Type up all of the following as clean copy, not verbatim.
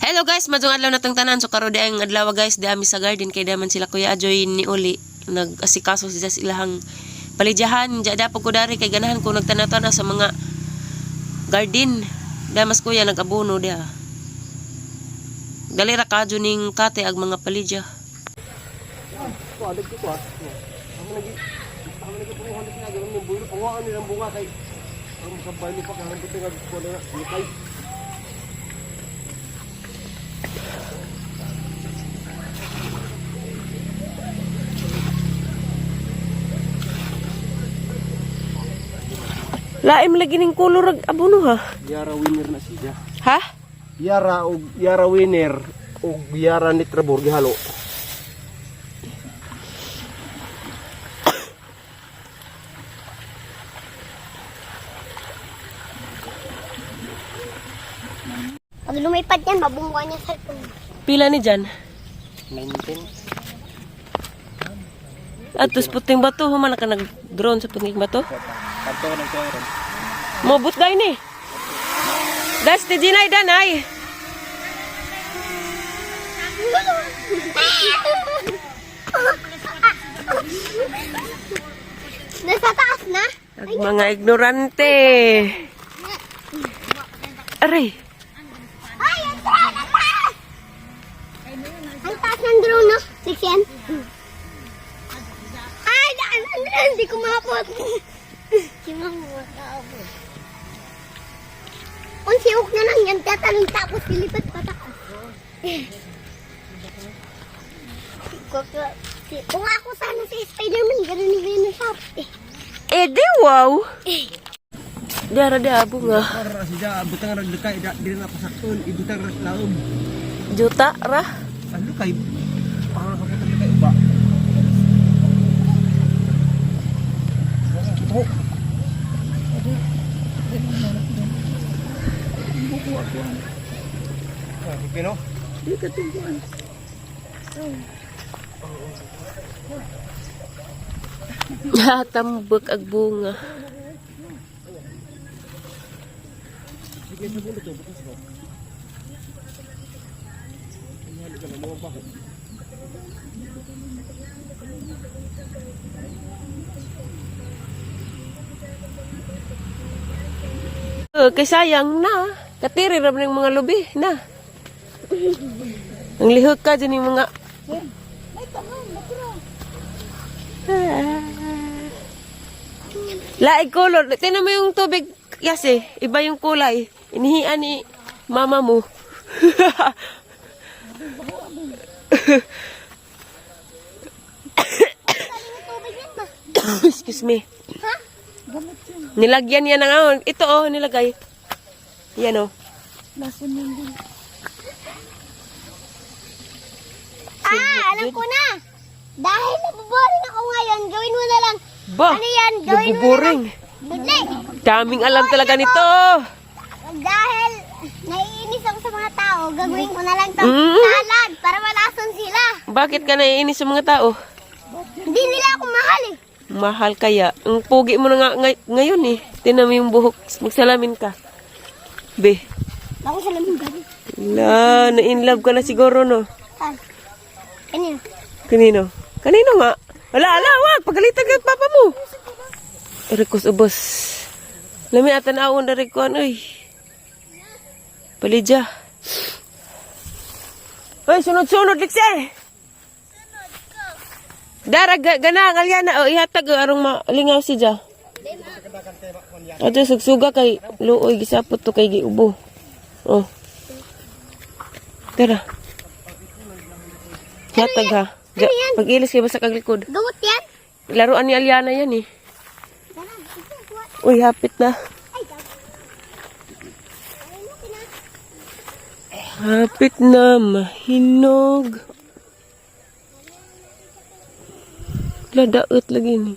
Hello guys, madung adlaw natong tanan. So karon di ang adlaw guys, di ami sa garden kay daman sila Kuya Ajoy ni Uli nag-asikaso sila sa ilahang palidyahan. Diya dapo ko dari kay ganahan ko nagtanaw-tanaw sa mga garden. Damas kuya nag-abono diha. Dali ra kadyo ning kate ag mga palidya. Ko adag ko ah. Amo lagi amo lagi punguhan sa ganun yung bulo punguhan nilang bunga kay ang sabay ni pa karon buti nga ko na lukay. Laim lagi ning kolor ag abono ha. Yara winner na siya. Ha? Yara og Yara winner og Yara ni Trevor gihalo. Pag lumipad yan, mabungkuan niya sa cellphone. Pila ni Jan? 19. Atos puting bato, human ka nag-drone sa puting bato. Kanto ng kuwan. Mabot dahil ni. Das ti Jinay danay. Nasa taas na? Ang mga ignorante. Aray. Ay, ang drone! Ang taas! Ang taas ng drone, no? Six yan? Ay, daan ang drone! Hindi ko maapot. Si Mama makaabot. Kung si Uk na lang yan, tatalon tapos lilipat pataas. Kung ako sana si Spider-Man, ganun yung siya. Eh, Eh di wow. Dara da bunga. Para siya butang ra lukay da dili na pasakton ibutang ra sa laom. Juta ra. Ang lukay para ka butang lukay uba. Ito. Ah, pino? Di ka tungguan. Ha, tambak ag bunga. Sige, sa bulo to, bukas ko. Ay, ka na, mga baho. Eh, kay sayang na. Katiri ra man yung mga lubi na. Ang lihok ka dyan yung mga... Ah. Laig color. Tingnan mo yung tubig. Yase, iba yung kulay. Inihian ni mama mo. tubig yan ba? Excuse me. Ha? Nilagyan niya ng ahon. Ito oh, nilagay. Yan oh. Ah, alam ko na. Dahil nabuboring ako ngayon, gawin mo na lang. Ba, Ano yan? Gawin mo na lang. nabuboring. Hindi. Daming alam talaga nito. Dahil naiinis ako sa mga tao, gagawin ko na lang tong salad para malason sila. Bakit ka naiinis sa mga tao? Hindi nila ako mahal eh. Mahal kaya. Ang pogi mo na nga ngayon eh. Tinan mo yung buhok. Magsalamin ka. Be. Ako sa lamang gabi. La, na-in love ka na siguro no. Saan? Kanino? Kanino? Kanino nga? Wala, ala, wag. Pagalitan ka at papa mo. Erikos ubos. Lami atan awon na rikuan, oy. Palidya. Oy, sunod-sunod, Likse. Dara, gana, ngalyana. O, ihatag, o, arong malingaw si Ja. Ato, sugsuga kay luoy, gisapot to kay giubo. Oh. Tara. Hatag ha. Ja, pag-ilis kay basta kag likod. Gamot yan? Laruan ni Aliana yan eh. Gana, ito, kuha. Uy, hapit na. Ay, gabi. Ay, no, Hapit na mahinog. Ladaot lagi ni.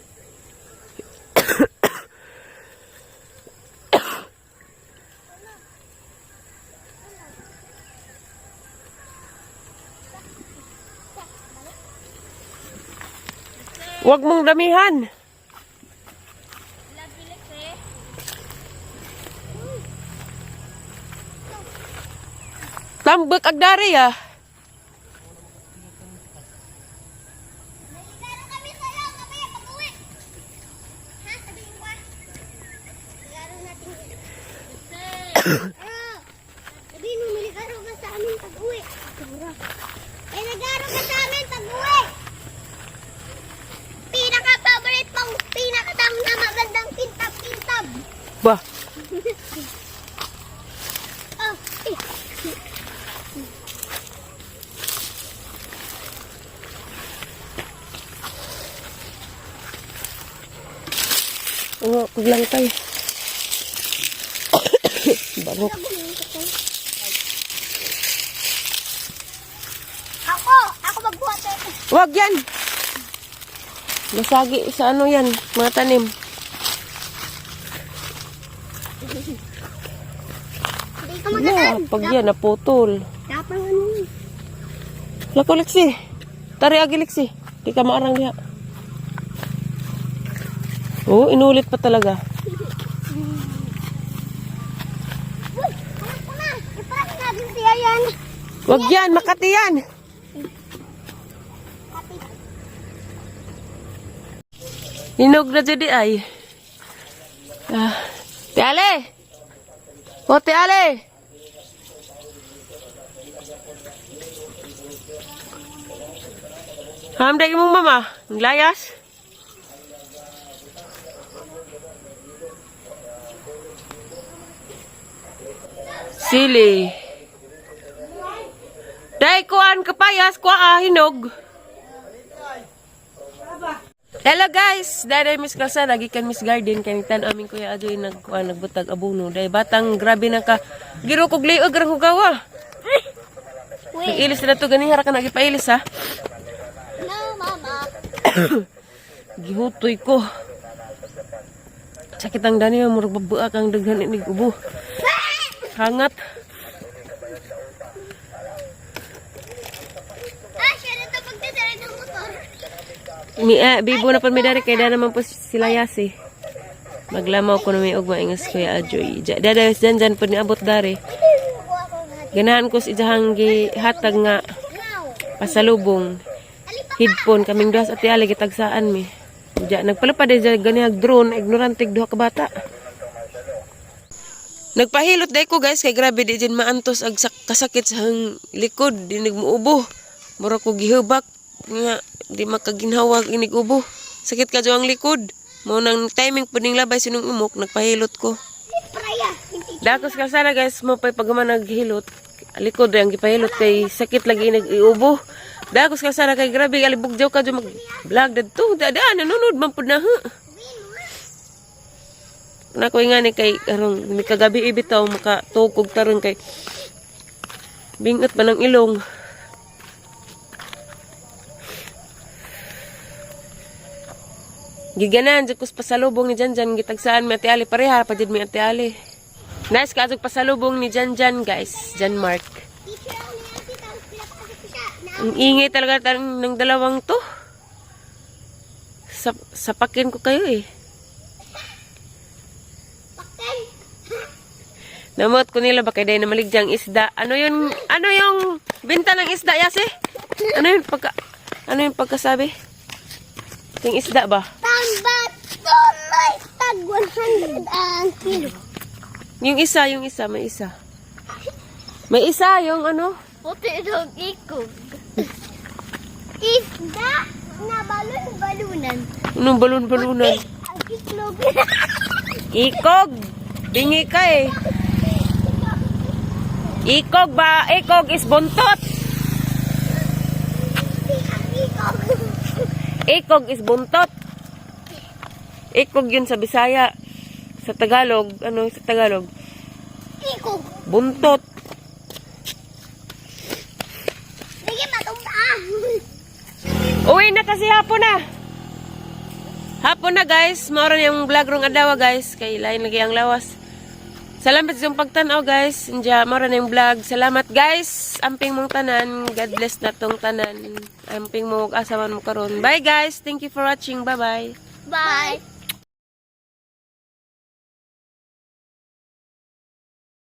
Huwag mong damihan. Tambak agdari ah. Meron kami sa'yo, mamaya pag-uwi. Ha? Sabihin ko ah. Ligaro natin yun. Ah, sabihin mo, may ligaro ka sa amin pag-uwi. Siguro. May ligaro ka sa amin pag-uwi. Pinaka-favorite mong pinakatang na magandang kintab-kintab. Ba, Oh, eh. Oo, paglang tayo. Bago. Ako! Ako magbuhat eh. Wag yan! Nasagi sa ano yan, mga tanim. Hindi ka magatan. Na, pag yan, naputol. Dapat ano yun. Lako, Lexi. Tari, agi, Lexi. Di ka maarang diha. Oo, inulit pa talaga. Uy! Alam ko na! I-prank natin siya yan. Wag yan, Makati yan. Kapit. Hinog na dyan di ay. Ah, Te Ale! O, Te Ale! Hamday mong mama. Ang layas. Sili. Day, kuan kapayas, kuha ah, hinog. Hello guys, Daday Miss Kalsada, gikan Miss Garden kanitan aming Kuya Ajoy nagkuan nagbutag abono. Day batang grabe na ka. Giro kog liog ra hugawa. Wait. Nag-ilis na to gani hara ka nagipailis ha. No, mama. Gihutoy ko. Sakit ang dani murag babuak ang daghan inig ubo. Hangat. Ah, siya na ito pagdadala ng motor. Mi bibo na pud mi dari kay da naman po sila yasi. Maglamaw ko na may ugma ingas Kuya Ajoy. Daday jan jan pud niabot dari. Ito yung kuha ko natin. Ganahan ko sa ijahang gihatag nga Now. pasalubong. Alipa ka. Headphone kaming duha sa Ate Ali gitagsaan mi. Diya nagpalapad ay dyan ganihag drone ignorante duha ka bata. Nagpahilot day ko guys kay grabe di dyan maantos ag kasakit sa hang likod di nagmuubo. Mura ko gihubak nga di makaginhawa inig ubo. Sakit ka ang likod. Mao nang timing pud ning labay sinong imok nagpahilot ko. Praya. Hindi. Dakos kalsada guys mo pa'y pagkaman naghilot. Likod ang gipahilot kay sakit lagi nag-iubo. Dakos kalsada kay grabe alibog jaw ka mag vlog dadto. Da da nanonood man pud na ha. Na ko nga ni kay karong mikagabi ibitaw makatukog taron kay bingot pa ng ilong. Giganan jud kus pasalubong ni Janjan gitagsaan mi Ate Ali pareha pa jud mi Ate Ali. Nice ka jud pasalubong ni Janjan guys, Jan Mark. Teacher ako ni Ate, tapos pinapasok ko siya. Na, Ang ingay talaga ng dalawang to. Sa, sapakin ko kayo eh. pakay. Namot ko nila ba kay day na maligyang isda. Ano yun? Ano yung binta ng isda, Yasi? Ano yun pagka ano yung pagkasabi? Yung isda ba? Tambat tuloy tag 100 ang kilo. Yung isa, may isa. May isa yung ano? Puti ng ikog. Isda na balon-balunan. Anong balon-balunan? Ang iklog. Ikog! Bingi ka eh. Ikog ba? Ikog is buntot. Ang ikog. Ikog is buntot. Ikog yun sa Bisaya. Sa Tagalog, ano sa Tagalog? Ikog. Buntot. Sige, matumba. Uwi na kasi hapon na. Hapon na guys. Maura na yung vlog rong adlaw guys. Kay lain lagi ang lawas. Salamat sa iyong pagtanaw guys. Inja, maura na yung vlog. Salamat guys. Amping mong tanan. God bless na tong tanan. Amping mo ug asawan mo karon. Bye guys. Thank you for watching. Bye bye. Bye.